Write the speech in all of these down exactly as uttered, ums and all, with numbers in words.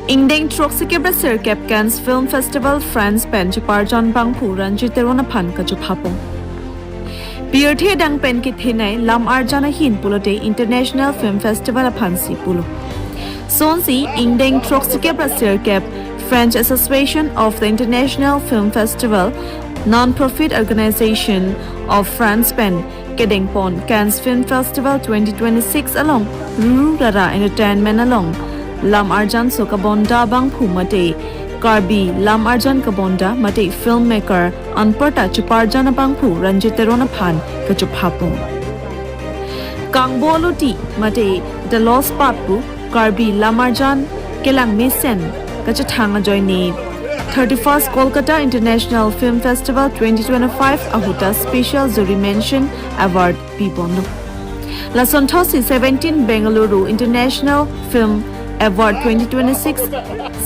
Ingdeng throksikep ra sirkep Cannes Film Festival France pen cheparjan abangphu Ranjit Teron aphan kachupha pon. Pirthe adang pen kethenei lam arjan ahin pulote International Film Festival aphansi pulo. Sonsi ingdeng throksikep ra sirkep French Association of the International Film Festival, non-profit organization of France pen kedengpon Cannes Film Festival twenty twenty-six along Ruru Rara Entertainment along lam arjanso kabonda abangphu mate Karbi lam arjan kabonda mate filmmaker anparta cheparjan abangphu Ranjit Teron aphan kachupha pon. Kangbo Loti mate The Lost Path pu Karbi lam arjan kelang mesen kachethang ajoine thirty-first Kolkata International Film Festival twenty twenty-five ahut ta Special Jury Mention Award piponlo. Lasonthotsi seventeen Bengaluru International Film Award twenty twenty-six,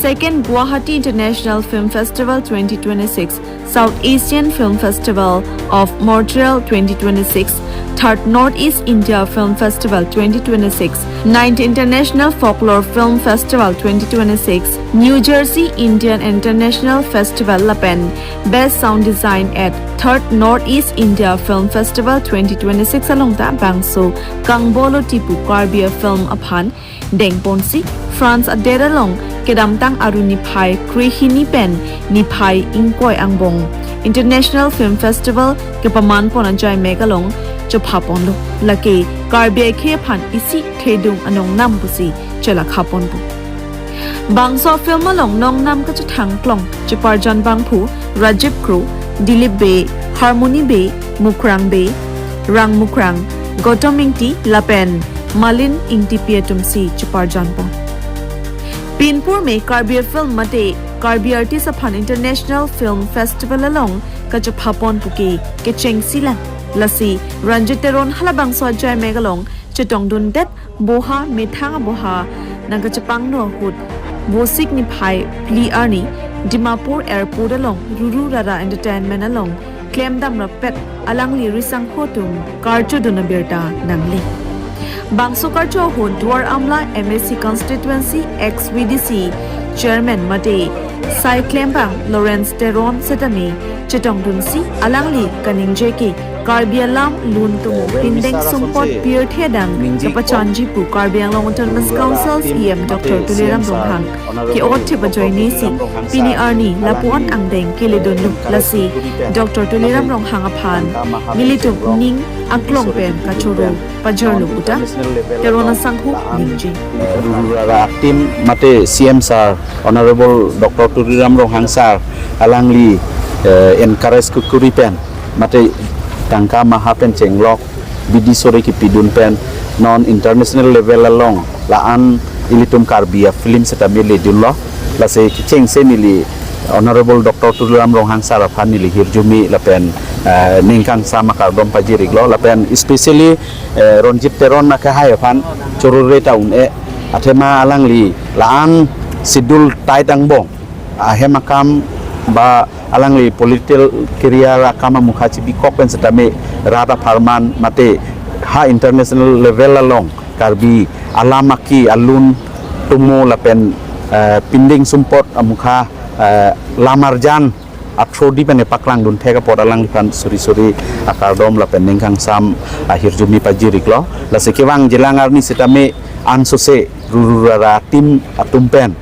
second Guwahati International Film Festival twenty twenty-six, South Asian Film Festival of Montreal twenty twenty-six, third Northeast India Film Festival twenty twenty-six, ninth International Folklore Film Festival twenty twenty-six, New Jersey Indian International Festival lapen Best Sound Design at third Northeast India Film Festival twenty twenty-six along ta bangso Kangbo Loti pu Karbi a-film aphan dengponsi France adet along kedamtang Aru niphai krehini pen niphai ingkoi angbong International Film Festival kepaman pon ajai mek along chupha ponlo. Lake Karbi akhei aphan isi thedung anong nam pusi chelakha ponpo. Bangso film along nongnam kachethang klong cheparjan abangphu Rajiv Kro, Dilip Bey, Harmony Bey, Mukrang Bey, Rang Mukrang, Gautam Ingti lapen Malin Ingtipi atumsi cheparjan pon. Pinpur me Karbi film mate Karbi artist aphan International Film Festival along kachupha pon puke kechengsi lang. Lasi Ranjit Teron halabangso ajai mek along chetongdundet boha methang aboha nangkachepangno ahut Vosik niphai phli arni Dimapur Airport along Ruru Rara Entertainment along klemdam rappet alangli risangho atum karcho dun abirta nangle. Bangso karcho ahut Duar Amla M A C constituency ex V D C chairman mate sai klembang Lawrence Teron setame chetongdunsi alangli kaningje ke Karbi alam lun tumo pindeng sumpot pirthe adang kapachanji pu Karbi Anglong Autonomous Council C E M Doctor Tuliram Ronghang ke-ot thip ajoinesi pini arni lapu-an angdeng keledunlo. Lasi Doctor Tuliram Ronghang aphan nelitum ning aklong pen kachoro pajorlo puta Teron asangho ningje. Ruru Rara a-team mate C M sir, Honorable Doctor Tuliram Ronghang sir, alangli, eh, encourage kukuri pen mate tangka maha pen chenglok bidi sore kipidun pen non international level along la-an ilitum Karbi a-film setame ledunlo. Lasi kechengsi neli Honorable Doctor Tuliram Ronghang sir aphan neli hirjume lapen, eh, ningkangsam akardom pajir-iklo lapen especially, eh, Ranjit Teron akehai aphan chorore ta un-e athema alangli la-an schedule tight angbong ahem akam ba alangli political career akam amukha chibikok pen setame rat apharman mate ha international level along Karbi alam aki alun tumo lapen, eh, pindeng sumpot amukha, eh, lam arjan athro di pen epaklang dunthek apot alangliphan suri suri akardom lapen ningkangsam ahirjume pajir-iklo. Lasi kevangjilang arni setame ansose Ruru Rara a-team atum pen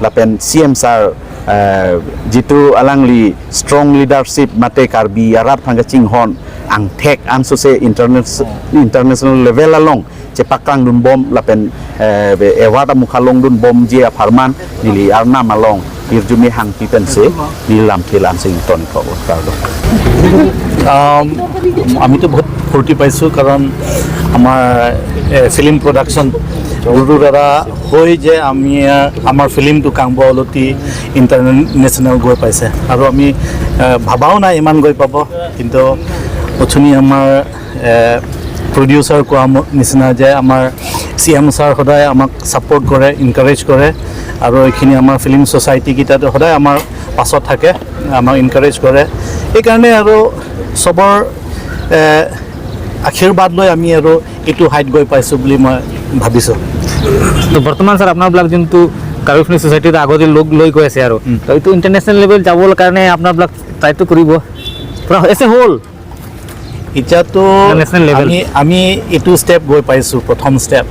lapen C M sir, eh, jitu alangli strong leadership mate Karbi arat aphan kachinghon angthek ansose interna-, international level along chepaklang dunbom lapen, eh, award amukha longdunbomji apharman neli arnam along hirjume hangpi pensi neli lamthe la-ansi ton ko kardom. আম, আমি তো বহুত ফূৰ্তি পাইছোঁ, কাৰণ আমাৰ, এ, film production ৰুৰু দাদা হৈ যে আমি, আ, আমাৰ ফিল্মটো কাংব অলতি ইণ্টাৰনেশ্যনেল গৈ পাইছে আৰু আমি, এ, ভাবাও নাই ইমান গৈ পাব, কিন্তু অথনি আমাৰ, এ, প্ৰডিউচাৰ কোৱা ম-, নিচিনা যে আমাৰ চি এম ছাৰ সদায় আমাক ছাপোৰ্ট কৰে, এনকাৰেজ কৰে আৰু এইখিনি আমাৰ ফিল্ম ছ'চাইটিকেইটাত সদায় আমাৰ পাছত থাকে, আমাক এনকাৰেজ কৰে। সেইকাৰণে আৰু চবৰ, এ, আশীৰ্বাদ লৈ আমি আৰু এইটো হাইট গৈ পাইছোঁ বুলি মই ভাবিছোঁ। তো বৰ্তমান ছাৰ আপোনালোক যোনটো কাৰ্বি ফিল্ম ছ'চাইটিত আগতে লগ লৈ গৈ আছে আৰু। উম। তো এইটো ইণ্টাৰনেশ্যনেল লেভেল যাবলৈ কাৰণে আপোনাৰবিলাক ট্ৰাইটো কৰিব। পুৰা এজ এ হ'ল। এতিয়াতো না নেশ্যনেল লেভেল? আমি, আমি এইটো ষ্টেপ গৈ পাইছোঁ, প্ৰথম ষ্টেপ।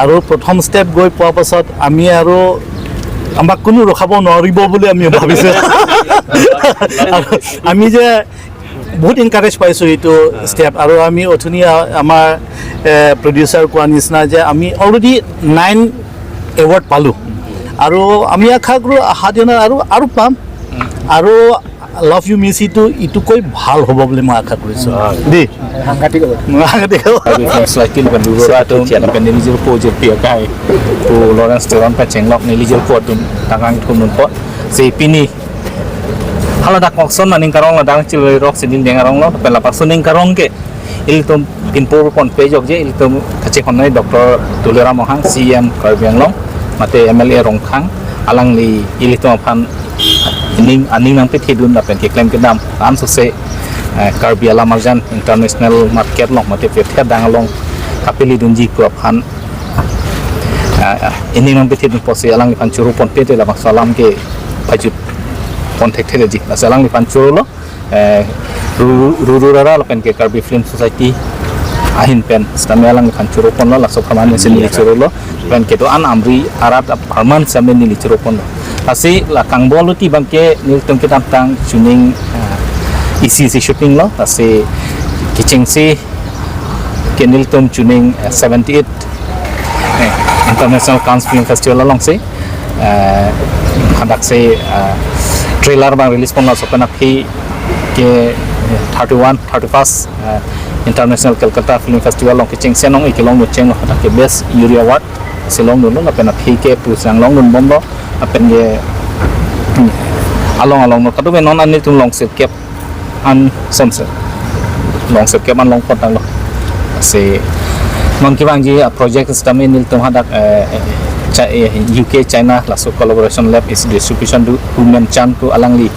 আৰু প্ৰথম ষ্টেপ গৈ পোৱাৰ পাছত আমি আৰু আমাক কোনো ৰখাব নোৱাৰিব বুলি আমি ভাবিছোঁ। আৰু আমি যে বহুত এনকাৰেজ পাইছোঁ এইটো ষ্টেপ। আৰু আমি অথনি আ-, আমাৰ, এ, প্ৰডিউচাৰ কোৱা নিচিনা যে আমি অলৰেডি নাইন এৱাৰ্ড পালোঁ। আৰু আমি আশা কৰোঁ অহা দিনত আৰু, আৰু পাম। আৰু লাভ ইউ মিছিটো ইটোকৈ ভাল হ'ব বুলি মই আশা কৰিছোঁ। হয়। দেই। সাংঘাতিক হ'ব। সাংঘাতিক হ'ব। Kabi Film Society lapen Rurora atum, lapen neli jirpo jirpi akai, Pu Lawrence Teron pachenglok neli jirpo atum tangkang thunun po. Si pini haladak kokson maning karong ladak chiloi rok si neli deng arong lo, lapen lapuson ning karong ke ilitum pinpur ponpe jokje, ilitum kachehonnoi Doctor Tuliram Ronghang, C E M Karbi Anglong, mate M L A Rongkhang, alangli ilitum aphan ning, aning nangpethedun lapen keklem kedam ansose, eh, Karbi Alamarjan International Market along mate pirthe adang along kapeledunji pu aphan, eh, eh, ining nangpethedun pusi alangliphan choro ponpe te labangso alam ke pajut pon thekthedetji. Lasi alangliphan chorolo, eh, Ru-, Ru-, Rurora lapen ke Karbi Film Society ahin pen sitame alangliphan choro ponlo, laso apharman si neli chorolo, pen kedo-an Amri arat apharman sitame neli choro ponlo. Lasi la kangboluti abang ke nelitum kedamtang chuning, eh, isi isi shooting lo, lasi kechengsi ke nelitum chuning, eh, seventy-eight, eh, International Cannes Film Festival alongsi, eh, hadak si, eh, trailer abang release ponlo, laso pen aphi ke, eh, thirty-one, thirty-first, eh, International Calcutta Film Festival along kechengsi anong-e kelongdun chenglo, hadak ke Best Jury Award si longdunlo, lapen aphi ke pu sang longdunbomlo, lapen ke, hmm, along along lo, kadokave non an nelitum long sirkep an somse. Long sirkep an long pon tanglo. Si non kevangji a-project sitame nelitum hadak, eh, eh, Chi-, eh, U K China laso collaboration lab isi distribution do Human Chan pu alangli,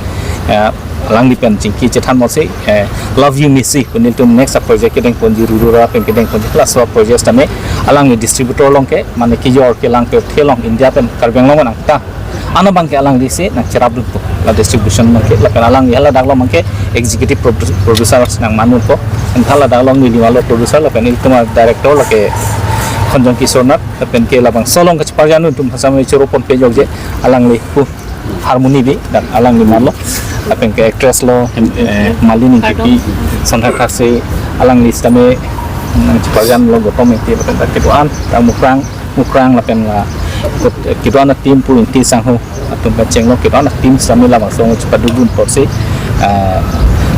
eh, alangli pen chingki chethan mose, eh, Love You Missy pu nelitum next a-project kedeng ponji, Rurora pen kedeng ponji, laso project sitame alangli distributor along ke, mane kejor kelang pirthe along India pen Karbi Anglong nangta ano abang ke alangli si nangcherapdunpo, la distribution abang ke, lapen alangli haladak along abang ke executive produ-, producer nangmandunpo, entha ladak along neli malo producer, lapen ilitum a-director lake Khonjong Kishore Nath, lapen ke labangso along kacheparjan atum hacham choro ponpe jokje, alangli pu harmony bi, dan alangli malo, lapen ke actress lo, eh, Malini Ingtipi, Sandra Kharse, alangli sitame nangcheparjanlo, Gautam Engti, lapen ta kedo-an, ta Mukrang, Mukrang lapen la, kut-, kedo-an a-team pu Ingti Sangho atum pen chenglo, kedo-an a-team sitame labangso chepadodun pusi, eh,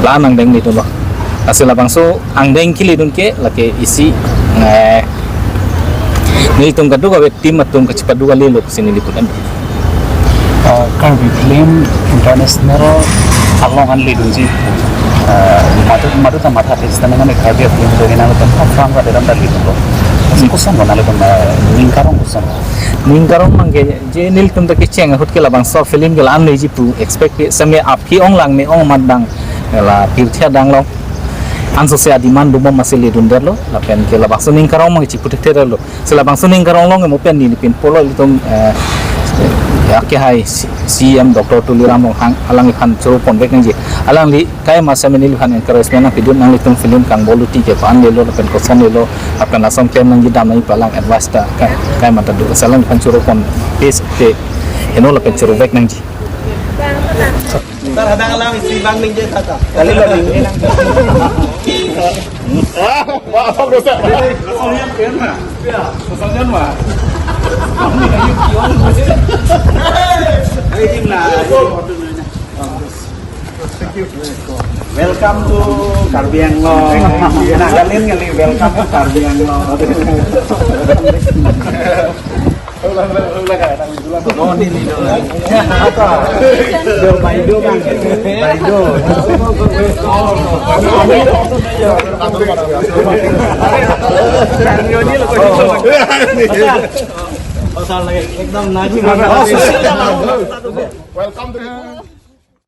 la-an angdeng ledunlo. Lasi labangso angdeng keledun ke lake isi, eh, nelitum kadokave team atum kachepado kalilo pusi neli pudun. Ah, Karbi Film International along an ledunji. Ah, madu, madu ta matha tes tanang ane Karbi Film International pen ha from ka dalam tadi tu. Koson mana lo kan, ah, ning karong koson. Ning karong abang ke je nelitum ta kecheng ahut ke labangso film ke la-an leji pu expect ke sitame aphi ong lang me ong amat dang la pirthe adang along ansose a-demand dum masi ledundetlo, lapen ke labangso ning karong abang chipu thekthedetlo. Si labangso ning karong along mo pen neli pinpolo ilitum, eh, ya ke hai C-, C E M Doctor Tuliram Ronghang alangliphan choro ponvek nangji. Alangli kaima sitame neliphan encouragement nangpidun, nanglitum film kangboluti ke ko-an lelo lapen koson lelo, lapen lason klem nangji dam nangji pu alang advice ta kai, kaima ta do. Si alangliphan choro ponpe te heno lapen chorovek nangji. Sir, hadang alam isi bang ningje tata. Kali lo ningje nang. Ah, wah, apa dosa? Kosong yan kan, ma? Ya, kosong yan, ma? Ini na. Welcome to Karbi Anglong. Nagaland kali, welcome to Karbi Anglong. Welcome to